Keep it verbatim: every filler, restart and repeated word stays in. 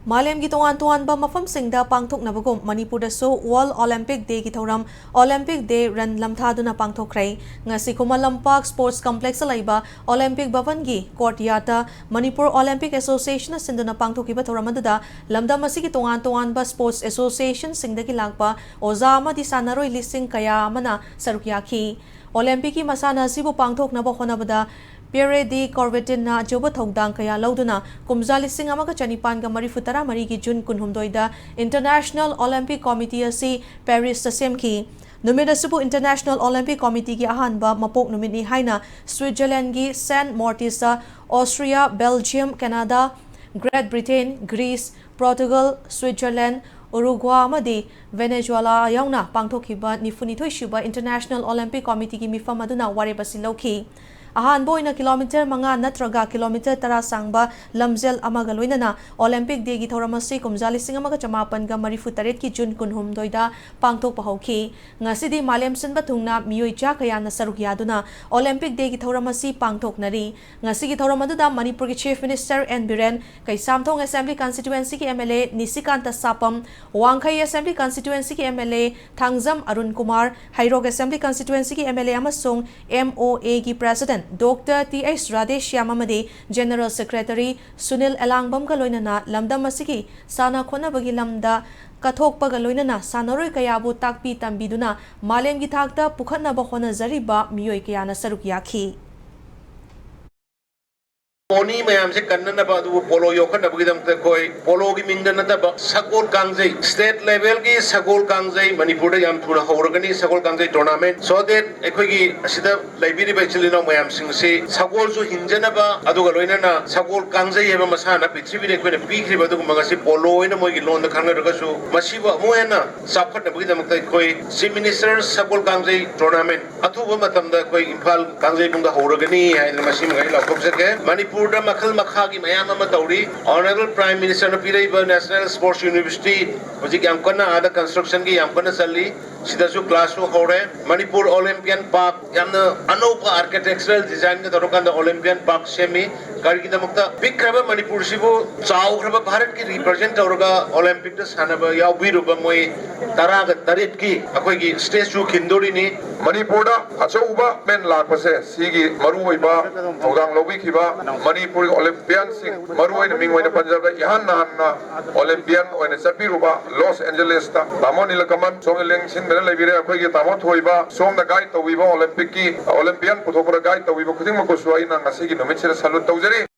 ꯃꯥꯂꯦꯝꯒꯤ ꯇꯣꯉꯥꯟ ꯇꯣꯉꯥꯟꯕ ꯃꯐꯝꯁꯤꯡꯗ ꯄꯥꯡꯊꯣꯛꯅꯕꯒꯨꯝ ꯃꯅꯤꯄꯨꯔꯗꯁꯨ World Olympic Dayꯒꯤ ꯊꯧꯔꯝ Olympic Day Run ꯂꯝꯊꯥꯗꯨꯅ ꯄꯥꯡꯊꯣꯛꯈ꯭ꯔꯦ꯫ ꯉꯁꯤ ꯈꯨꯃꯟ ꯂꯝꯄꯥꯛ Sports Complexꯇ ꯂꯩꯕ Olympic Bhavanꯒꯤ courtyardꯇ Manipur Olympic Associationꯅ ꯁꯤꯟꯗꯨꯅ ꯄꯥꯡꯊꯣꯛꯈꯤꯕ ꯊꯧꯔꯝ ꯑꯗꯨꯗ ꯂꯝꯗꯝ ꯑꯁꯤꯒꯤ ꯇꯣꯉꯥꯟ ꯇꯣꯉꯥꯟꯕ sports associationꯁꯤꯡꯗꯒꯤ ꯂꯥꯛꯄ ꯑꯣꯖꯥ ꯑꯃꯗꯤ ꯁꯥꯟꯅꯔꯣꯏ ꯂꯤꯁꯤꯡ ꯀꯌꯥ ꯑꯃꯅ ꯁꯔꯨꯛ ꯌꯥꯈꯤ꯫ Olympicꯀꯤ ꯃꯁꯥꯟꯅ ꯑꯁꯤꯕꯨ ꯄꯥꯡꯊꯣꯛꯅꯕ ꯍꯣꯠꯅꯕꯗ Pierre de Coubertinꯅ ꯑꯆꯧꯕ ꯊꯧꯗꯥꯡ ꯀꯌꯥ ꯂꯧꯗꯨꯅ ꯀꯨꯝꯖꯥ ꯂꯤꯁꯤꯡ ꯑꯃꯒ ꯆꯅꯤꯄꯥꯟꯒ ꯃꯔꯤꯐꯨ ꯇꯔꯥꯃꯔꯤꯒꯤ June ꯀꯨꯟꯍꯨꯝꯗꯣꯏꯗ International Olympic Committee ꯑꯁꯤ Parisꯇ ꯁꯦꯝꯈꯤ꯫ ꯅꯨꯃꯤꯠ ꯑꯁꯤꯕꯨ International Olympic Committeeꯒꯤ ꯑꯍꯥꯟꯕ ꯃꯄꯣꯛ ꯅꯨꯃꯤꯠꯅꯤ ꯍꯥꯏꯅ Switzerlandꯒꯤ Saint Moritz, Austria, Belgium, Canada, Great Britain, Greece, Portugal, Switzerland, Uruguay ꯑꯃꯗꯤ Venezuela ꯌꯥꯎꯅ ꯄꯥꯡꯊꯣꯛꯈꯤꯕ ꯅꯤꯐꯨꯅꯤꯊꯣꯏ ꯁꯨꯕ International Olympic Committeeꯒꯤ ꯃꯤꯐꯝ ꯑꯗꯨꯅ ꯋꯥꯔꯦꯞ ꯑꯁꯤ ꯂꯧꯈꯤ꯫ ꯑꯍꯥꯟꯕ ꯑꯣꯏꯅ kilometre ꯃꯉꯥ ꯅꯠꯇ꯭ꯔꯒ kilometre ꯇꯔꯥ ꯁꯥꯡꯕ ꯂꯝꯖꯦꯜ ꯑꯃꯒ ꯂꯣꯏꯅꯅ Olympic Dayꯒꯤ ꯊꯧꯔꯝ ꯑꯁꯤ ꯀꯨꯝꯖꯥ ꯂꯤꯁꯤꯡ ꯑꯃꯒ ꯆꯃꯥꯄꯟꯒ ꯃꯔꯤꯐꯨ ꯇꯔꯦꯠꯀꯤ June ꯀꯨꯟꯍꯨꯝꯗꯣꯏꯗ ꯄꯥꯡꯊꯣꯛꯄ ꯍꯧꯈꯤ꯫ ꯉꯁꯤꯗꯤ ꯃꯥꯂꯦꯝ ꯁꯤꯟꯕ ꯊꯨꯡꯅ ꯃꯤꯑꯣꯏ ꯆꯥ ꯀꯌꯥꯅ ꯁꯔꯨꯛ ꯌꯥꯗꯨꯅ Olympic Dayꯒꯤ ꯊꯧꯔꯝ ꯑꯁꯤ ꯄꯥꯡꯊꯣꯛꯅꯔꯤ꯫ ꯉꯁꯤꯒꯤ ꯊꯧꯔꯝ ꯑꯗꯨꯗ ꯃꯅꯤꯄꯨꯔꯒꯤ Chief Minister N Biren, Keishamthong Assembly Constituencyꯒꯤ MLA ꯅꯤꯁꯤꯀꯥꯟꯇ ꯁꯥꯄꯝ, ꯋꯥꯡꯈꯩ Assembly Constituencyꯒꯤ MLA ꯊꯥꯡꯖꯝ ꯑꯔꯨꯟ ꯀꯨꯃꯥꯔ, ꯍꯩꯔꯣꯛ Assembly Constituencyꯒꯤ MLA ꯑꯃꯁꯨꯡ MOAꯒꯤ President Doctor T H Radheshyam ꯑꯃꯗꯤ General Secretary ꯁꯨꯅꯤꯜ ꯑꯦꯂꯥꯡꯕꯝꯒ ꯂꯣꯏꯅꯅ ꯂꯝꯗꯝ ꯑꯁꯤꯒꯤ ꯁꯥꯟꯅ ꯈꯣꯠꯅꯕꯒꯤ ꯂꯝꯗ ꯀꯠꯊꯣꯛꯄꯒ ꯂꯣꯏꯅꯅ ꯁꯥꯟꯅꯔꯣꯏ ꯀꯌꯥꯕꯨ ꯇꯥꯛꯄꯤ ꯇꯝꯕꯤꯗꯨꯅ ꯃꯥꯂꯦꯝꯒꯤ ꯊꯥꯛꯇ ꯄꯨꯈꯠꯅꯕ ꯍꯣꯠꯅꯖꯔꯤꯕ ꯃꯤꯑꯣꯏ ꯀꯌꯥꯅ ꯁꯔꯨꯛ ꯌꯥꯈꯤ꯫ Pony ꯃꯌꯥꯝꯁꯦ ꯀꯟꯅꯅꯕ, ꯑꯗꯨꯕꯨ polo ꯌꯣꯛꯈꯠꯅꯕꯒꯤꯗꯃꯛꯇ ꯑꯩꯈꯣꯏ poloꯒꯤ ꯃꯤꯡꯗ ꯅꯠꯇꯕ ꯁꯒꯣꯜ ꯀꯥꯡꯖꯩ, state levelꯒꯤ ꯁꯒꯣꯜ ꯀꯥꯡꯖꯩ ꯃꯅꯤꯄꯨꯔꯗ ꯌꯥꯝ ꯊꯨꯅ ꯍꯧꯔꯒꯅꯤ, ꯁꯒꯣꯜ ꯀꯥꯡꯖꯩ tournament, so that ꯑꯩꯈꯣꯏꯒꯤ ꯑꯁꯤꯗ ꯂꯩꯕꯤꯔꯤꯕ ꯏꯆꯤꯜ ꯏꯅꯥꯎ ꯃꯌꯥꯝꯁꯤꯡꯁꯤ ꯁꯒꯣꯜꯁꯨ ꯍꯤꯡꯖꯅꯕ, ꯑꯗꯨꯒ ꯂꯣꯏꯅꯅ ꯁꯒꯣꯜ ꯀꯥꯡꯖꯩ ꯍꯥꯏꯕ ꯃꯁꯥꯟꯅ ꯄ꯭ꯔꯤꯊꯤꯕꯤꯗ ꯑꯩꯈꯣꯏꯅ ꯄꯤꯈ꯭ꯔꯤꯕ ꯑꯗꯨꯒꯨꯝꯕ ꯉꯁꯤ polo ꯑꯣꯏꯅ ꯃꯣꯏꯒꯤ ꯂꯣꯟꯗ ꯈꯪꯅꯔꯒꯁꯨ, ꯃꯁꯤꯕꯨ ꯑꯃꯨꯛ ꯍꯦꯟꯅ ꯆꯥꯎꯈꯠꯅꯕꯒꯤꯗꯃꯛꯇ ꯑꯩꯈꯣꯏ Chief Minister ꯁꯒꯣꯜ ꯀꯥꯡꯖꯩ tournament ꯑꯊꯨꯕ ꯃꯇꯝꯗ ꯑꯩꯈꯣꯏ ꯏꯝꯐꯥꯜ ꯀꯥꯡꯖꯩꯕꯨꯡꯗ ꯍꯧꯔꯒꯅꯤ ꯍꯥꯏꯗꯅ ꯃꯁꯤꯃ ꯑꯩ ꯂꯥꯎꯊꯣꯛꯆꯒꯦ꯫ ꯃꯅꯤꯄꯨꯔꯗ ꯃꯈꯜ ꯃꯈꯥꯒꯤ ꯃꯌꯥꯝ ꯑꯃ ꯇꯧꯔꯤ꯫ Honourable Prime Ministerꯅ ꯄꯤꯔꯛꯏꯕ National Sports University ꯍꯧꯖꯤꯛ ꯌꯥꯝ ꯀꯟꯅ ꯑꯥꯗ constructionꯒꯤ ꯌꯥꯝ ꯀꯟꯅ ꯆꯜꯂꯤ꯫ ꯁꯤꯗꯁꯨ ꯀ꯭ꯂꯥꯁꯁꯨ ꯍꯧꯔꯦ꯫ ꯃꯅꯤꯄꯨꯔ ꯑꯣꯂꯦꯝꯄꯤꯌꯟ ꯄꯥꯔꯛ, ꯌꯥꯝꯅ ꯑꯅꯧꯕ ꯑꯥꯔꯀꯤꯇꯦꯛꯆꯔꯦꯜ ꯗꯤꯖꯥꯏꯟꯒ ꯇꯧꯔꯀꯥꯟꯗ ꯑꯣꯂꯦꯝꯄꯤꯌꯟ ꯄꯥꯔꯛ ꯁꯦꯝꯃꯤ꯫ ꯀꯔꯤꯒꯤꯗꯃꯛꯇ? ꯄꯤꯛꯈ꯭ꯔꯕ ꯃꯅꯤꯄꯨꯔꯁꯤꯕꯨ ꯆꯥꯎꯈ꯭ꯔꯕ ꯚꯥꯔꯠꯀꯤ ꯔꯤꯄ꯭ꯔꯖꯦꯟ ꯇꯧꯔꯒ ꯑꯣꯂꯦꯝꯄꯤꯛꯇ ꯁꯥꯟꯅꯕ ꯌꯥꯎꯕꯤꯔꯨꯕ ꯃꯣꯏ ꯇꯔꯥꯒ ꯇꯔꯦꯠꯀꯤ ꯑꯩꯈꯣꯏꯒꯤ ꯁ꯭ꯇꯦꯆꯨ ꯈꯤꯟꯗꯣꯔꯤꯅꯤ꯫ ꯃꯅꯤꯄꯨꯔꯗ ꯑꯆꯧꯕ ꯃꯦꯟ ꯂꯥꯛꯄꯁꯦ, ꯁꯤꯒꯤ ꯃꯔꯨꯑꯣꯏꯕ ꯊꯧꯗꯥꯡ ꯂꯧꯕꯤꯈꯤꯕ ꯃꯅꯤꯄꯨꯔꯒꯤ ꯑꯣꯂꯦꯝꯄꯤꯌꯟꯁꯤꯡ, ꯃꯔꯨꯑꯣꯏꯅ ꯃꯤꯡ ꯑꯣꯏꯅ ꯄꯟꯖꯕꯗ ꯏꯍꯥꯟ ꯍꯥꯟꯅ ꯑꯣꯂꯦꯝꯄꯤꯌꯟ ꯑꯣꯏꯅ ꯆꯠꯄꯤꯔꯨꯕ ꯂꯣꯁ ꯑꯦꯟꯖꯦꯂꯦꯁꯇ ꯇꯥꯃꯣ ꯅꯤꯂꯀꯃꯟ, ꯁꯣꯝꯅ ꯂꯦꯡꯁꯤꯟꯗꯨꯅ ꯂꯩꯕꯤꯔꯦ ꯑꯩꯈꯣꯏꯒꯤ ꯇꯥꯃꯣ ꯊꯣꯏꯕ, ꯁꯣꯝꯅ ꯒꯥꯏꯗ ꯇꯧꯕꯤꯕ, ꯑꯣꯂꯦꯝꯄꯤꯛꯀꯤ ꯑꯣꯂꯦꯝꯄꯤꯌꯟ ꯄꯨꯊꯣꯛꯄꯗ ꯒꯥꯏꯗ ꯇꯧꯕꯤꯕ ꯈꯨꯗꯤꯡꯃꯛꯄꯨꯁꯨ ꯑꯩꯅ ꯉꯁꯤꯒꯤ ꯅꯨꯃꯤꯠꯁꯤꯗ ꯁꯦꯂꯨꯠ ꯇꯧꯖꯔꯤ꯫